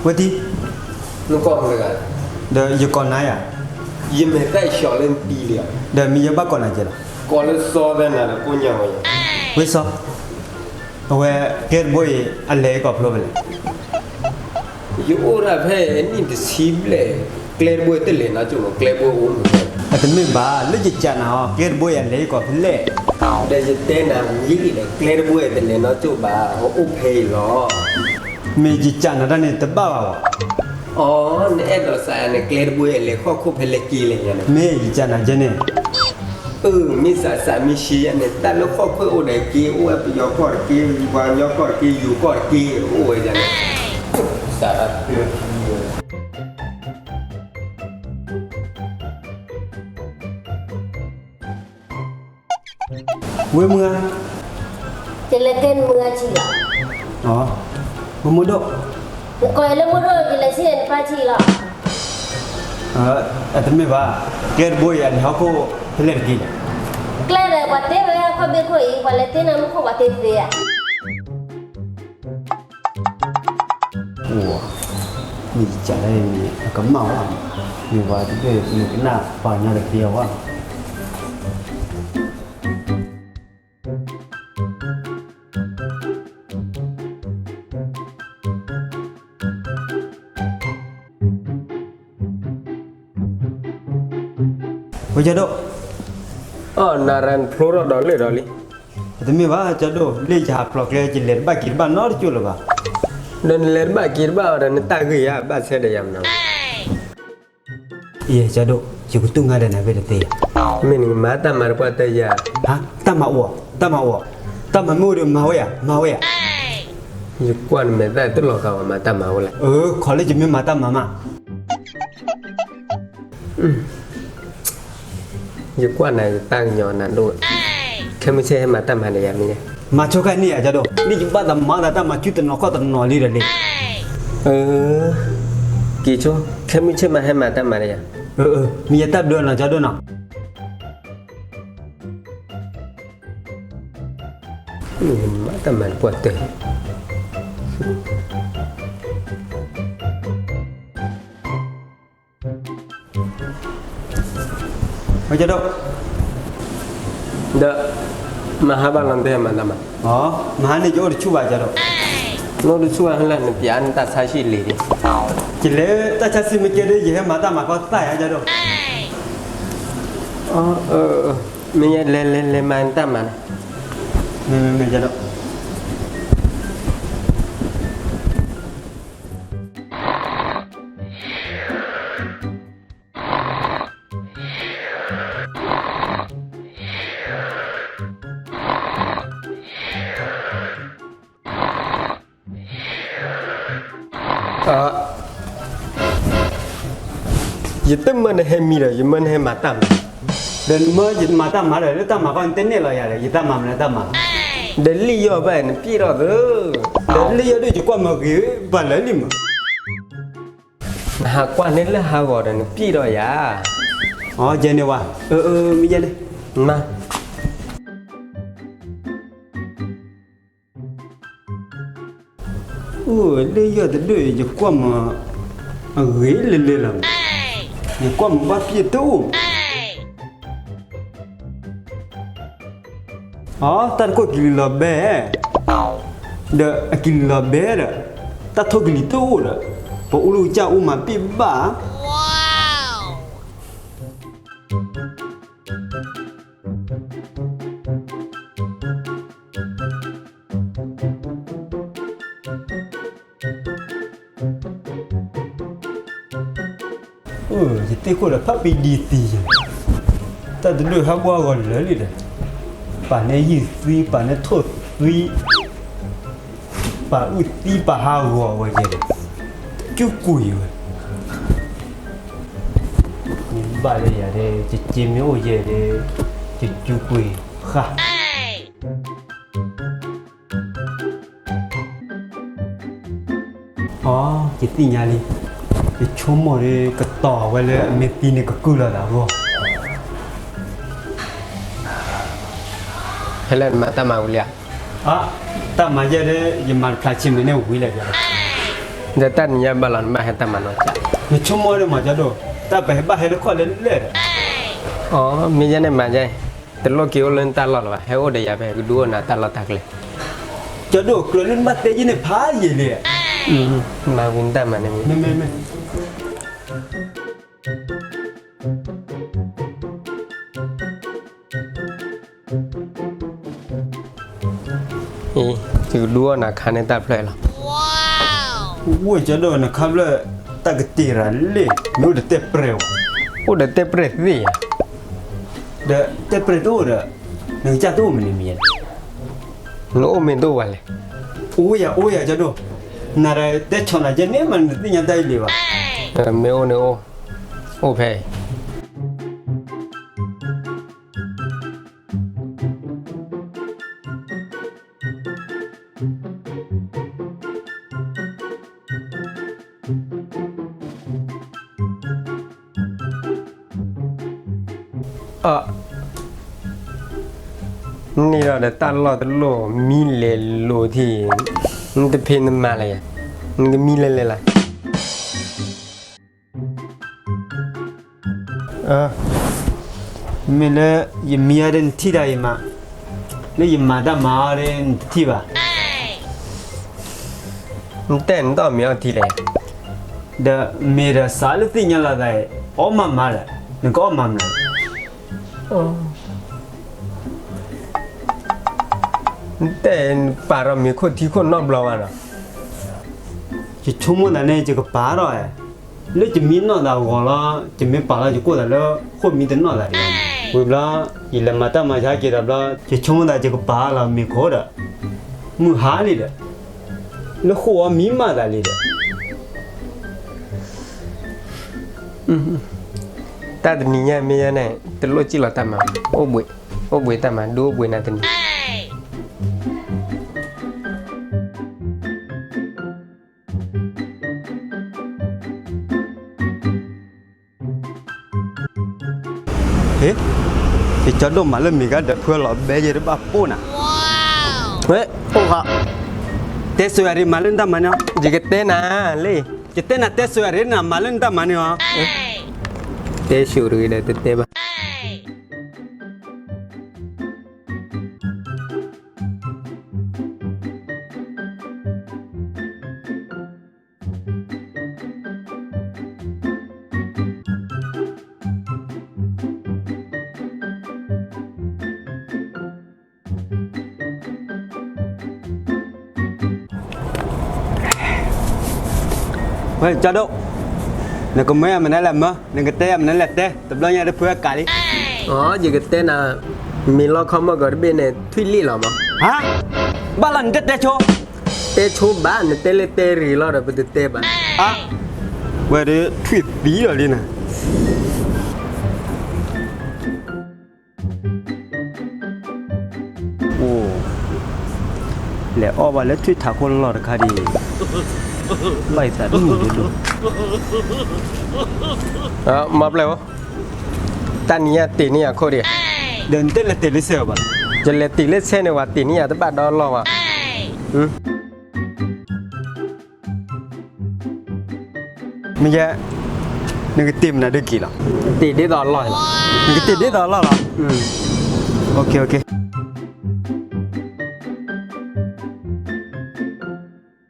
ဝဲတံၢ်, နကိးမတၤတဂၤ, ဒီးယကိးနၤယၤ, ယမဲာ်သၣ်ဆှီလၢနပံလံဧါ, ဒီးမ့ၢ်ယဘၣ်ကိးနၤကဲလီၤ, ကိးလၢစီသၢနၤဒီးကိးညါဝဲယၤ, ဝဲစီ, အဝဲကျဲတဘိအံၤ အလဲၤကီးဖျိဖဲလဲၣ် ယအိၣ်ဒၣ်ဖဲနံၣ်တဆံဘျဲၣ်, ကျဲတဘိတလဲၤနီကၠိၣ်မး, ကျဲတဘိအိၣ်မးဖဲ, အတမ့ၢ်ဘၣ်, လၢယကးနၤအီၤ ကျဲတဘိအံၤအလဲၤကီးဖဲလဲၣ်, ဒီးယတဲနၤဝံၤလံဒီး ကျဲတဘိအံၤတလဲၤနီကၠိၣ်ဘၣ်, အိၣ်ဖဲအံၤလီၤ, မ့ၢ်ယကးနၤတၢ်န့ၣ်တဘၣ်ဘၣ်ဝဲ, အီ နအဲၣ်ဒိးစးယၤန့ၣ် ကျဲတဘိအံၤလဲၤဃီၣ်ခိၣ်ဖဲလဲၣ်က့လဲၣ်ညါန့ၣ်, မ့ၢ်ယကးနၤကဲန့ၣ် အၢ မ့ၢ်စးစးမ့ၢ်ဆှံယၤန့ၣ် တၢ်လၢဃီၣ်ခိၣ်အိၣ်ဒီးက့ အိၣ်ဝဲပယီၤကီၢ်တက့ ပှၤကညီကီၢ်တက့ ယိၤကီၢ်တက့ အိၣ်ဝဲဒၣ်န့ၣ်, စးတၢ်ဖျၢၣ် ဝဲမုၢ်ဂၤ, ယလဲၤကဲနမုၢ်ဂၤဆံးလီၤ, မုၢ်ဒိၣ်, နကိးယၤလၢမုၢ်ဒိၣ် ယလဲၤဆံးန့ၣ်နပၢ်ဆံးလီၤ, အတမ့ၢ်ဘၣ်, ကျဲတဘိအံၤအလဲၤဟီၣ်ခိၣ်ဖဲလဲၣ်တက့ၢ်, ကျဲဒီးပှၤတ့ဝဲခီၣ်ဘ့ၣ်ခိၣ်အံၤ ပှၤလဲၤတ့နၤမူခိၣ်ပှၤတ့သ့ဧါ အိၣ်, မ့ၢ်ယကးလၢန့ၣ် အကမၣ်ဝဲ, မ့ၢ်ပှၤတဘ့ၣ် မ့ၢ်ကနၣ်ပှၤကညီတသ့အီၤဘၣ်, ဝဲကၠီဒိၣ်, အီ နရၣ်နဖျိထီၣ်ဒီးလၢဒီးလံ, တမ့ၢ်ဘၣ်ကၠီဒိၣ်, လၢယဟးဖျိးကျဲ ယလဲၤတဘၣ်က့ၤတဘၣ်နီတကၠိၢ်လၢၤဘၣ်, ဒီးနလဲၤတဘၣ်က့ၤတဘၣ်အီၤဒီး နတၢ်ဂ့ၢ်ယါ ဘၣ်ဆၣ်ဒီးယၤမနုၤ အံၤကၠီဒိၣ်, ယကတူၢ်ငါဒီးနၤဘ့ၣ်တသ့, မ့ၢ်နကမၤတၢ်မၤတပှၢ်တၢၢ်ယၤ, တၢ်မၤအိၣ်, တၢ်မၤအိၣ်, တၢ်မၤမ့ၢ်အိၣ်ဒီးမၤဝဲယၤ, မၤဝဲယၤ, ယကွၢ်နမဲာ်သၣ်တလီၤဂာ်ဝဲမၤတၢ်မၤဝဲလဲၣ်, အၢ ခီလၢယမ့ၢ်မၤတၢ်မၤမး ယကွၢ်နၤယတၢ်ကညီၤနၤဒိၣ်, ခဲမုၢ်ဆ့ၣ်ဟဲမၤတၢ်မၤဒီးယၤမ့ၢ်, မၤဆိခါန့ၣ်ဧါကၠီဒိၣ်, မ့ၢ်ယဘၣ်သးမၤသးတၢ်မၤဆူတနီၤခီၣ်တနီၤလံဒီးလံ, အၢ က့ၤဆိ, ခဲမုၢ်ဆ့ၣ်မးဟဲမၤတၢ်မၤဒီးယၤ, မ့ၢ်ယတၢ်ဘျုးနီၤကၠီဒိၣ်နီၤ မၤတၢ်မၤတပှၢ်တၢၢ်, ကၠီဒိၣ်, ဒီး မဟါဘၣ်လီၤ နတဟဲမၤတၢ်မၤ, မဟါန့ၣ်ယအိၣ်တဆူၣ်ဘၣ်ကၠီဒိၣ်, နအိၣ်တဆူၣ်ဘၣ်လၢနပျးနတၢ်ဆါဟံၣ်လံၤဒံး, ယလဲၤတၢ်ဆါဟံၣ်မ့ၢ်ကဲဒီး ယဟဲမၤတၢ်မၤကီသၣ်ယါကၠီဒိၣ်, မ့ၢ်လဲၤလဲၤလဲၤမၤနတၢ်မၤန့ၣ်, မ့ၢ်မ့ၢ်မ့ၢ်ကၠီဒိၣ် ယတမၢနဟဲမံဒီး ယမၢနဟဲမၤတၢ်မၤ, ဒီးနမၢယမၤတၢ်မၤဒီး လၢတၢ်မၤဃီနတန့ၢ်လီၤယၤဒီး ယတၢ်မၤမနုၤတၢ်မၤ, ဒီးလံၣ်ယီၢ်ဘၣ်နပျံၢ်ထီၣ်သၢ, ဒီးလံၣ်ယီၢ်ဒိၣ်ယကွၢ်မၤဂ့ၤဘၣ်လၢလံၣ်မး နဟးကွၢ်န့ၢ်လၢဟးဂီၤဒီးနပျံၢ်ထီၣ်ယၤ, အကဲန့ၣ်ဝဲ, မ့ၢ်ယဲန့ၣ်, မၤ အိၣ်လၢယီၢ်တဒိၣ် ယကွၢ်မၤအဂ့ၤလၢလၢလီၤ, ယကွၢ်မၤဘၣ်ပျံၢ်တအိၣ်, အတၢ်တခိၣ်ကလံၤလီၤဘဲ, ဒီးအကလံၤလီၤဘဲဒီး တၢ်ထိၣ်ကလံၤတအိၣ်ဒီး ပအိၣ်လၢကစၢ်အိၣ်မၤပျံၢ်ဘၣ် ယသ့ၣ်ခိၣ်ဒီးဖးပံဒံသံယဲ, တၢ်တဒိၣ်ဟးဘှါဂီၤလၢာ်လံဒီး, ပာ်န့ၢ်ယုၢ်သံ ပာ်န့ၢ်ထိၣ်သံ, ပာ်အုၣ်သံ ပာ်ဟးဂီၤဝဲယဲဒီး, ကၠူကွံာ်ဝဲ, မ့ၢ်ဘၣ်လၢယၤဒီး ယစ့မ့ၢ်အိၣ်ယဲဒီး, ယကၠူကွံာ်ဃာ် အီ ယသ့ၣ်ညါလံ, ယဆိကမိၣ်ဒီး ကတီၤဝဲလၢအမ့ၢ်သံန့ၣ် ကကုၢ်လီၤသးအဂီၢ်, ဖဲလဲၣ်နမၤတၢ်မၤဝံၤလံဧါ, တၢ်မၤယဲဒီး ယမၤတဖျါဆံးမ့ၢ်န့ၣ်ဝံၤလံ, ဒီးတၢ်နံၤညါဘၣ်လီၤ နဘၣ်ဟဲတၢ်မၤနီၤကၠး. နဆိကမိၣ်ဒီးမၤကၠီဒိၣ်, တၢ်ပဟဲဘၣ်ဟဲတခီလဲၣ်လဲၣ်ဒီး. အိ မ့ၢ်ယဲန့ၣ်မၤယဲ, တလိၣ်က့ၤအိၣ်လၢနတၢ်လီၢ်လၢၤဘၣ်, ဟဲအိၣ်ဒီးယၤဖဲ ကဒုးအိၣ်နၤတၢ်လီၢ်တၢ်ကျဲ. ကၠီဒိၣ် ကျၢၤလၢနဘၣ်တဲယဲန့ၣ်ဖးယံာ်လံ. မၤဝံၤနတၢ်မၤန့ၣ်မ့ၢ် မ့ၢ်မ့ၢ်မ့ၢ် အံၤ ယကဒုးအိၣ်နၤခါန့ၢ်တၢ်ဖျၢၣ်လီၤ. အိၣ်ကၠီဒိၣ် နခါဖျၢၣ် တၢ်ကတ့ၢ်ရၤလံ, မ့ၢ်အိၣ်ဒီးတဲပရဲၣ်ဧါ. အိၣ်ဒီးတဲပရဲၣ်သ့ၣ်ဧါ. ဒီးတဲပရဲၣ်တအိၣ်ဒီး နကစၢ်တအိၣ်မနုၤမံၤလဲၣ်. နအိၣ်မ့ၢ်တအိၣ်ဘၣ်လဲၣ်. အိၣ်ယၤ အိၣ်ယၤကၠီဒိၣ်, နၤဒီးတဲဆီၣ်နၤကဲန့ၣ်မး နတသ့ၣ်ညါတၢ်အံၤလံဘၣ်. မ့ၢ်အိၣ်န့ၣ်အိၣ်, အိၣ်ဖဲအံၤ အ န့ၣ်ဒီးတၢ်လီၢ်တလီၢ် မံလဲၤလိာ်ထံၣ်, နတဖံးနမၤလၢၤယၤ, နကမံလဲၤလဲၤလၢ်. မ့ၢ်လၢ ယမံအီၤဒီးနထံၣ်တၢ်အံၤမး, လၢယမၤတၢ်မၤအီၤဒီးနတထံၣ်ဘၣ်. နတဲနတၢ်မ့ၢ်အီၤထံလဲၣ်. ဒီးမ့ၢ်ဒီးစးလၢသ့ၣ်ညါလီၤသးအံၤ အီၣ်မးမးဒီး နကအီၣ်မးမး. နတဲနပာ်ထီၣ်မ့ၤခိၣ်ထံခိၣ်နီတဘျီဘၣ်ဒီး. ယဆိကမိၣ်သးန့ၣ် ယကပာ်ထီၣ်, လၢယမံနီၢ်သးဂီၤလီၤ, ယမ့ၢ်ပာ်လီၤယကိၣ်သးလၢဃိၣ်မံတနီၣ်သးဒံး. ဝံၤဘျီ ယလဲၤမၤတၢ်မၤဆါက့ၤဒီးဘျီ ယဆိကမိၣ်သးယကပာ်လီၤမ့ၤခိၣ်ဒီး မုၢ်ဟါလံဒီး လၢဃိၣ်အီၤမံမးသးလံဒီး. တၢ်တနံၤညါမ့ၢ်ယဲန့ၣ် တလိၣ်စံၣ်လီၤတၢ်မၤ, အိၣ်ဘှံး, အိၣ်ဘှံးတၢ်မၤ ဒုးအိၣ်ဘှံးနၤတနံၤ. ဟ့ၣ်, ယကၠီဒိၣ်မၤလၢမ့ၤကဒီး ဖုလီၤဘဲယဲတဘၣ်ပိၢ်နၤ. ဝဲ, အိၣ်ဃီ, တဲဆိယၤဒ်မၤလၢနတၢ်မၤန့ၣ်, ယကတဲနၤလံ, ယတဲနၤတဲဆိယၤဒ်နၤမၤလၢနတၢ်မၤန့ၣ်လီၤ. တဲဆိတဂ့ၤဒီးတတဲဘၣ်. ဝဲကၠီဒိၣ်, နကမၢယၤမနုၤလဲၣ်မၢ, နကတဲယၤမနုၤလဲၣ်တဲ, တဘျီညါတဖုအကးလံ. အိ ယကတဲနၤ, မ့ၤလီခီမီၢ်ကီးတဘ့ၣ်န့ၣ် ထွံၣ်လံၣ်လီၤမး. ဟါ, ဘၣ်လီၤနတတဲဆိ, တဲဆိဘၣ် နတဲလၢတဲရ့ၤလီၤဒီးပတတဲဘၣ်. အါ, ဝဲဒၣ်ထွံၣ်သံလီၤလံနၤ. အိ, လဲၤအီၣ်ဘၣ်လၢထွံၣ်ထးခိၣ်လီၢ်တခါဒံး, ဘၣ်ယသးတမုာ်ဒိၣ်ဒိၣ်. မၤပျဲၢ်ဧိ, တၢ်နံၤညါတ့ၢ်န့ၢ်ယၤခိၣ်ဒံး, ဒီးနတဲလဲၤတ့ၢ်လၢဆဲးဘၣ်, ယလဲၤတ့ၢ်လၢဆဲးန့ၣ် ဝဲတ့ၢ်န့ၢ်ယၤတဘၣ်ဒီးလီၢ်ဘၣ်. မ့ၢ်ယဲ, နကတ့ၢ်မနုၤဒုးက့ၤလီၤ. တ့ၢ်ဒ်သိးအလီၢ်လီၤ. နက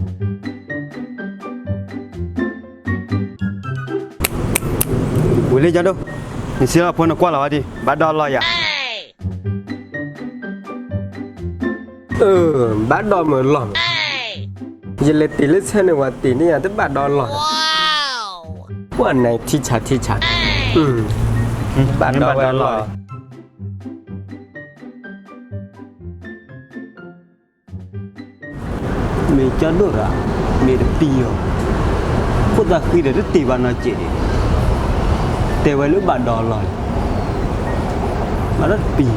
တ့ၢ်ဒ်သိးအလီၢ်လီၤ. ဝံၤလံကၠီဒိၣ်, နစံးလီၤဖိနကွၢ်လီၤဝဲဒံး ဘၣ်ဒီးလီၢ်ယၤ. အၢ, ဘၣ်ဒီးမုၢ်လီၢ်မး, ယလဲၤတ့ၢ်လၢဆဲးန့ၣ် ဝဲတ့ၢ်န့ၢ်ယၤတဘၣ်ဒီးလီၢ်, ပှၤန့ၣ်ထံဆးထံဆး, ဘၣ်ဒီးဝဲလီၢ်. မ့ၢ်ကၠီဒိၣ်ရၣ်, မ့ၢ်တပံၤအီၤ, ခိၣ်သးဃံဒီးတတ့ၢ်ဘၣ်နီတစဲးဒံး, တဲဝဲလၢဘၣ်ဒီးလီၢ်, ဘၣ်ဒီးတပံၤ